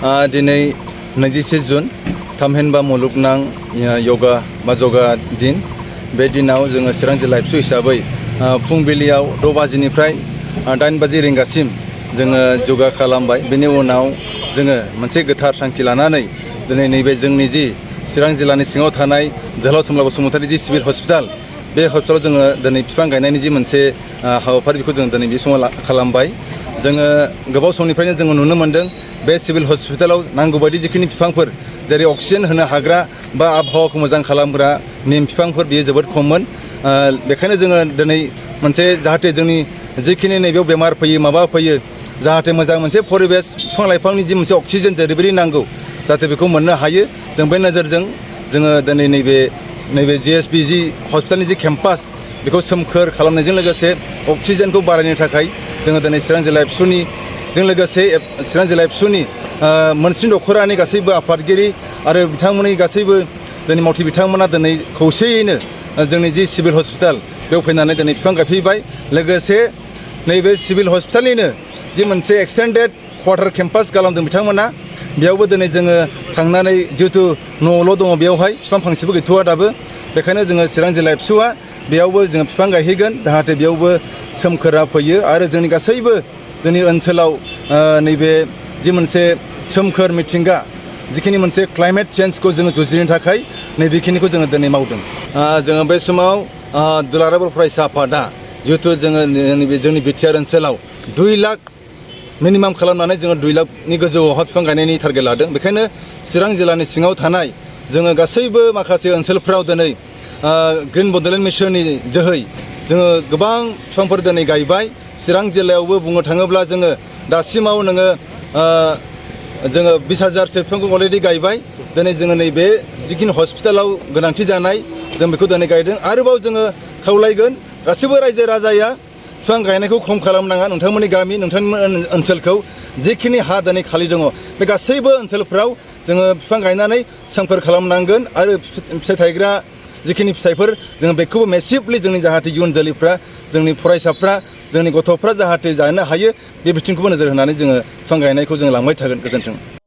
दिनै 21 जुन थामहिनबा मुलुगनां योगा बा जगा दिन बे दिनाव जोङो चिरां जिल्ला एबसु हिसाबै फुंबिलियाव 6 बाजिनिफ्राय 8 बाजि रिंगासिम जोङो योगा खालामबाय। बेनि उनाव जोङो मोनसे गोथार थांखि लानानै दिनै नैबे जोंनि जि चिरां जिल्लानि सिङाव थानाय जोहोलाव सोमलाव बसुमतारी जि सिभिल हस्पिटाल बे हस्पिटालाव जोङो दिनै बिफां गायनायनि जि मोनसे हाबाफारि बेखौ जों दिनै बे समाव खालामबाय। जोङो गोबाव समनिफ्रायनो जोङो नुनो मोन्दों बे सिभिल हस्पिटालाव नांगौबायदि जिखिनि बिफांफोर जेरै अक्सिजेन होनो हाग्रा बा आबहावाखौ मोजां खालामग्रा निम बिफांफोर बेयो जोबोद खममोन। बेखायनो जोङो दिनै मोनसे जाहाथे जोंनि जिखिनि नैबेयाव बेमार फैयो माबा फैयो जाहाथे मोजां मोनसे परिबेस बिफां लाइफांनि जि मोनसे अक्सिजेन जेरैबायदि नांगौ जाहाथे बेखौ मोननो हायो। जों बे नोजोरजों जोङो दिनै नैबे जिएसबिजि हस्पिटालनि जि केम्पास बेखौ सोमखोर खालामनायजों लोगोसे अक्सिजेनखौ बारायनो थाखाय जोङो दिनै चिरां जिल्ला एबसुनिजों लोगोसे चिरां जिल्ला एबसुनि मोनस्नि दख'रानि गासैबो आफादगिरि आरो बिथांमोननि गासैबो जोंनि मावथि बिथांमोना दिनै खौसेयैनो जोंनि जि सिभिल हस्पिटाल बेयाव फैनानै दिनै बिफां गायफैबाय। लोगोसे नैबे सिभिल हस्पिटालनिनो जि मोनसे एक्सटेन्डेड क्वार्टार केम्पास खालामदों बिथांमोना बेयावबो दिनै जोङो थांनानै जिहेतु न'ल' दङ बेयावहाय बिफां फांसेबो गैथ'वा दाबो। बेखायनो जोङो चिरां जिल्ला एबसुआ बेयावबो जोङो बिफां गायहैगोन जाहाथे बेयावबो सोमखोरा फैयो आरो जोंनि गासैबो जोंनि ओनसोलाव नैबे जि मोनसे सोमखोर मिथिंगा जिखिनि मोनसे क्लाइमेट चेन्जखौ जोङो जुजिनो थाखाय नैबेखिनिखौ जोङो दिनै मावदों। जोङो बे समाव दुलाराय बर' फरायसा आफादा जिहेतु जोङो नैबे जोंनि बिटिआर ओनसोलाव 2 लाख मिनिमाम खालामनानै जोङो 2 लाखनि गोजौआवहाय बिफां गायनायनि टारगेट लादों। बेखायनो चिरां जिल्लानि सिङाव थानाय जोङो गासैबो माखासे ओनसोलफ्राव दिनै ग्रिन बड'लेण्ड मिसननि जोहै जोङो गोबां बिफांफोर दिनै गायबाय। चिरां जिल्लायावबो बुंनो थाङोब्ला जोङो दासिमाव जोङो 20,000सो बिफांखौ अलरेडि गायबाय। दिनै जोङो नैबे जिखिनि हस्पिटालाव गोनांथि जानाय जों बेखौ दिनै गायदों। आरोबाव जोङो खावलायगोन गासैबो रायजो राजाया बिफां गायनायखौ खम खालामनाङा। नोंथांमोननि गामि नोंथांमोननि ओनसोलखौ जिखिनि हा दिनै खालि दङ बे गासैबो ओनसोलफ्राव जोङो बिफां गायनानै सोमखोर खालामनांगोन आरो फिथाइ थायग्रा जिखिनि फिथाइफोर जोङो बेखौबो मेसिभलि जोंनि जाहाथे इयुन जोलैफ्रा जोंनि फरायसाफ्रा जोंनि गथ'फ्रा जाहाथे जानो हायो बे बिथिंखौबो नोजोर होनानै जोङो बिफां गायनायखौ जों लांबाय थागोन। गोजोन्थों।